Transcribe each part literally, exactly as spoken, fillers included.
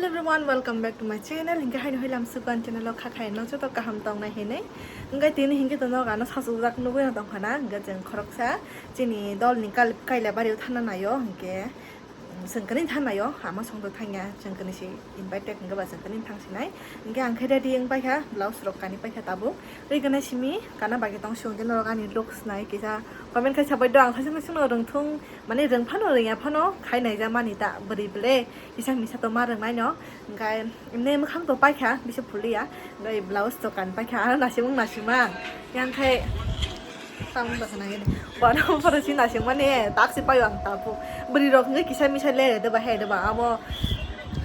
Hello everyone, welcome back to my channel. Hingke haino hoi lam sukan channel o kha khai no joto kaham tong nai hinui. Hingke tini hingke to nog ano sasuk jak nugui no tong khana. Hingke jeng khoroksa chini dol ni kal-, kaila bari o thana naio. Hingke, mm, jeng kani thana naio. Ama song to thangya. Jeng kani si invited hingke ba jeng kani thang sinai. Hingke ang khe ready wng paikha. Blouse rok kani paikha tabuk. Ri gana simi kana bagi tong si hingke norok ani looks nai kisa comment khai sabai do. Ang thasing thasing no rwng thung. Mane rwng phano rwngya phano khai naija mani ta bwrwi ble kisa misa to ma rwng nai no. Hingke ne mwkhang to paikha bisa phuliya. Hingke blouse to kan paikha ano nasimung nasimang. Yang khai samung to khana gini. Bono phano si nasing mani tak si payo ang tapu. Bwrwi rok hingke kisa misa le de ba he de ba abo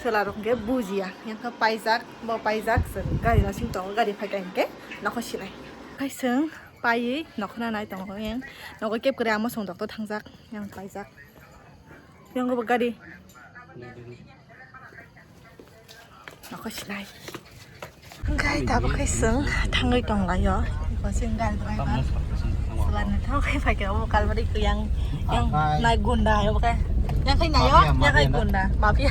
sela rok hingke bujiya. Yang khe paijak bo paijak se gari nasing tongo gari phaikha hingke nokho sinai. Khai seng. Paiwi nokhorna nai tongo yang nogo kep kwrwi amo song dokto thangjak yang paijak yang bo gari nokho sinai hingkai tabuk khai seng thangwi tonglaio iko seng gari driver selani thangwi phaikhe omo kalbari yang yang nai gunda hai obo khe yang khai naio yang khai gunda mafia.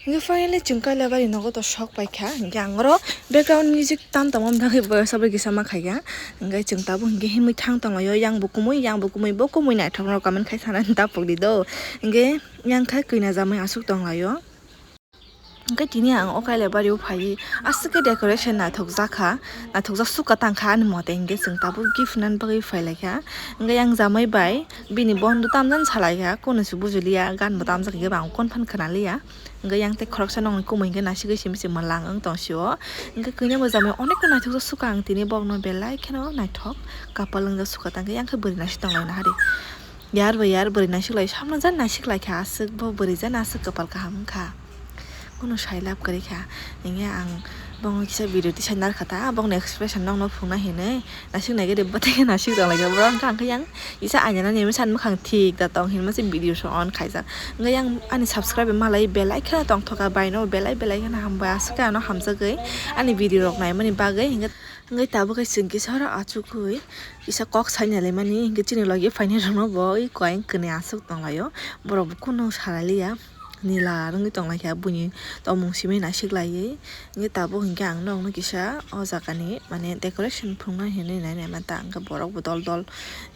Hingke finally chwng Kailabari nogo to sok paikha. Hingke ang oro background music tam tongma bagwi bo sabri kisa ma khaikha. Hingke chwng tabuk hingke himwi thang tonglaio. Yang bo kumui, yang bo kumui, bo kumui naithok no comment khai sana tapuk di do. Hingke yang kha kwina jamai aswk tonglaio. Hingke tini ang o Kailabari o phaiwi aswk khe decoration naithok jakha. Naithok jak sukha tangkha ani mote hingke chwng tabuk gift nani bagwi phailaikha. Hingke yang jamai bai bini bondo tamjani salaikha, kono se bujulia, gan bo tamjak hingke bo ang kon phan khwnaliya. Hingke yang tei khoroksa nokni kumui hingke nasigwi simi se mwlang wng tong sio. Hingke kwnwi bo jamai onek no naithok jak sukha ang tini bokno belai kheno naithok kapal wngjak sukha tangkhe yang khe bwrwi naisik tonglaina hari. Yar bai yar bwrwi naisik lai samno jan naisik laikha aswk bo bwrwi jan aswk kapal kaham wngkha. Bono sai lab kwrwi kha. Hingke ang bokno kisa video tisai narwkha ta, bokni expression nokno phunukna hinwi. Naisik naikhe de bwtwi khe naisik tonglaikha. Borok wngkha ang khe yang kisa ainani mesa ni mwkhang thik da tong hinma se video se on khaijak. Hingke yang ani subscribe malai belai kheno tongthoka baino belai belai kheno hambai aswk khe ano hamjagwi ani video rok naimani bagwi. Hingke tabuk khe chwng kisa oro achukgwi kisa kok saina laimani hingke chini logi phainai rokno bo oi koi kwni aswk tonglaio borok bo kunu salai liya. Nila rwngwi tonglaikha buini tongmung simi naisik laiwi. Hingke tabuk hingke ang nokno kisa o jagani mane decoration phunuknai hinwi nainai manta hingke borok bo dol dol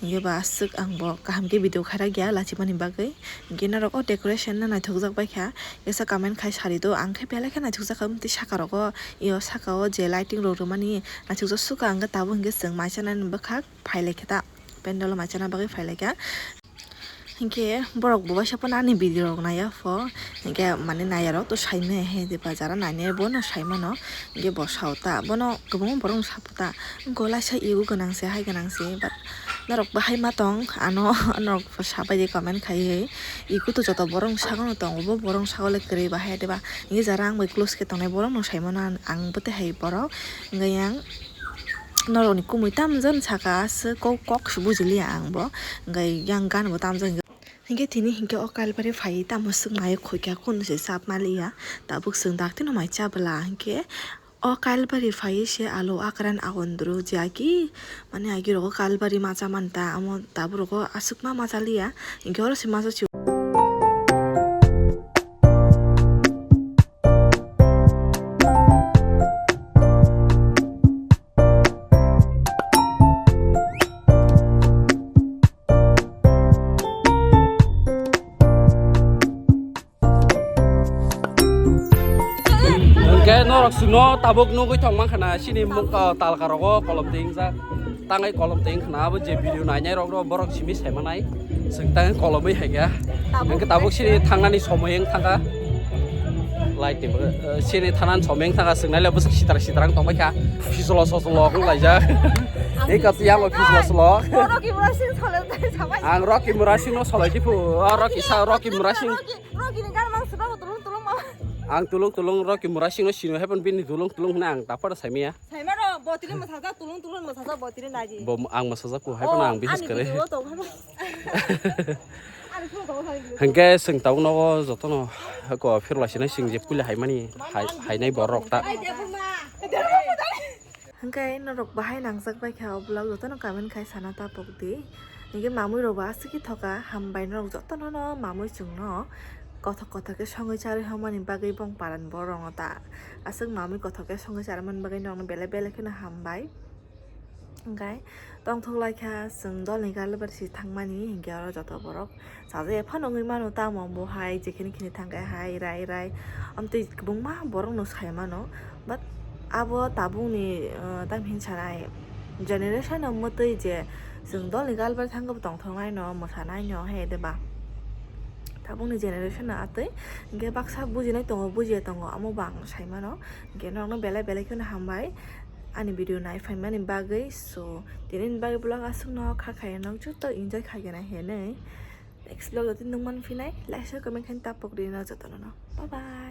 hingke ba aswk ang bo kaham khe video khairak ya lachimani bagwi. Hingke norok o decoration no naithok jak baikha kisa comment khai sari do ang khe belai khe naithok jak kha tei saka rogo iyo saka o je lighting rok rwmani naithok jak sukha hingke tabuk hingke chwng mai chanani bwkhak phailaikha ta pandal o mai chana bagwi phailaikha. Hinkhe borok bo waisa phano ani video rok naiya pho, hinkhe mane naiya rok to saimanya he de bazar o nainai bono saimano, hinkhe bo sao ta bono kwbangma borok no sapo ta, hinkhe o laisa ego gwnang se hai gwnang se, but norok bo hai ma tong ano norok bo sabai de comment khaiwi, ego to joto borok ni saka o tongo, bo borok ni saka o le kwrwi ba hai de ba, hinkhe jara ang bai close khe tongnai borok no saimano ang bo tei hai borok, hinkhe yang. Norokni kumui tamjani saka aswk kok kok se bujiliya ang bo. Hwnkhe yang gan bo tamjani. Hinkhe tini hinkhe o Kalbari phai tamo swk nai khokya kunu se chap maliya. Tabuk chwng daktino mai chabwla hinkhe o Kalbari phai se alo akran agon dru je agi mane agi rogo Kalbari macha manta amo tabuk rogo aswk ma machaliya. Hinkhe oro se macha. Hwnkhe norok chwngno tabuk nugwi tong mankha na, chini mungka talka rogo kolom twi wngjak. Tangwi kolom twi wngkha na abo je video nainai rok no borok simi sai manai. Chwng tangwi kolomwi hai kha. Tabuk. Hwnkhe tabuk sini thangnani somoi wng thangkha. Light ni bagwi, eh, sini thangnani somoi wng thangkha, chwng naile bwswk sitra sitra wng tongbai kha. Pisolo sosolo wng laijak. Ang ei kap yang pisolo solo. Borok imra sing solo tei sabai. Ang Rocky Murasing no solai khe phu. O Rocky sa Rocky Murasing. Rocky, Rocky ni gan mang sida tulung tulung ma. Ang tulung tulung Rocky Murasing no sino hepan bini tulung tulung hwnwi ang tapar saimaya. Saimano, botiri masajak, tulung tulung masajak, botiri naji. Bo ang masajak ko hai phano ang bihis kare. Ani video to phano. Ani phone to phano. Hwnkhe chwng tabuk nogo jotono ko phirla sinai chwng je puila hai mani hai, hai nai borok ta. Ai, de buma. De buma. Hwnkhe norok bahai nangjak bai kha o vlog, jotono comment khai sana tapok di. Hwnkhe mamui rok bo aswk khe thoka, hambai norok jotono no mamui chwngno kothok kothok khe songwi charwi hokmani bagwi bong paran borok no ta aswk mamui kothok khe songwi charwmani bagwi norokno belai belai kheno hambai. Hwnkhe tongthok lai kha chwng dolni galbar si thangmani, hwnkhe oro joto borok chajakya phano wngwi mano, tamo bo hai jekhini khini thangkhe hai rai rai amtwi kwbangma borokno sai mano, but abo tabukni, uh, tamhinsa nai generation no mwtwi je chwng dolni galbar thangkhe bo tongthoknai no mwsanai no he de ba tabukni generation no atwi hwnkhe baksa bujinai tongo, bujiya tongo, amo bo ang sai mano. Hwnkhe norokno belai belai kheno hambai ani video nai phaimani bagwi. So, tini ni bagwi vlog aswkno kha khaio, nok joto enjoy khaigena hinwi. Next vlog o tini nung manphinai, like, share, comment khaina tapok di no jotono no. Bye bye.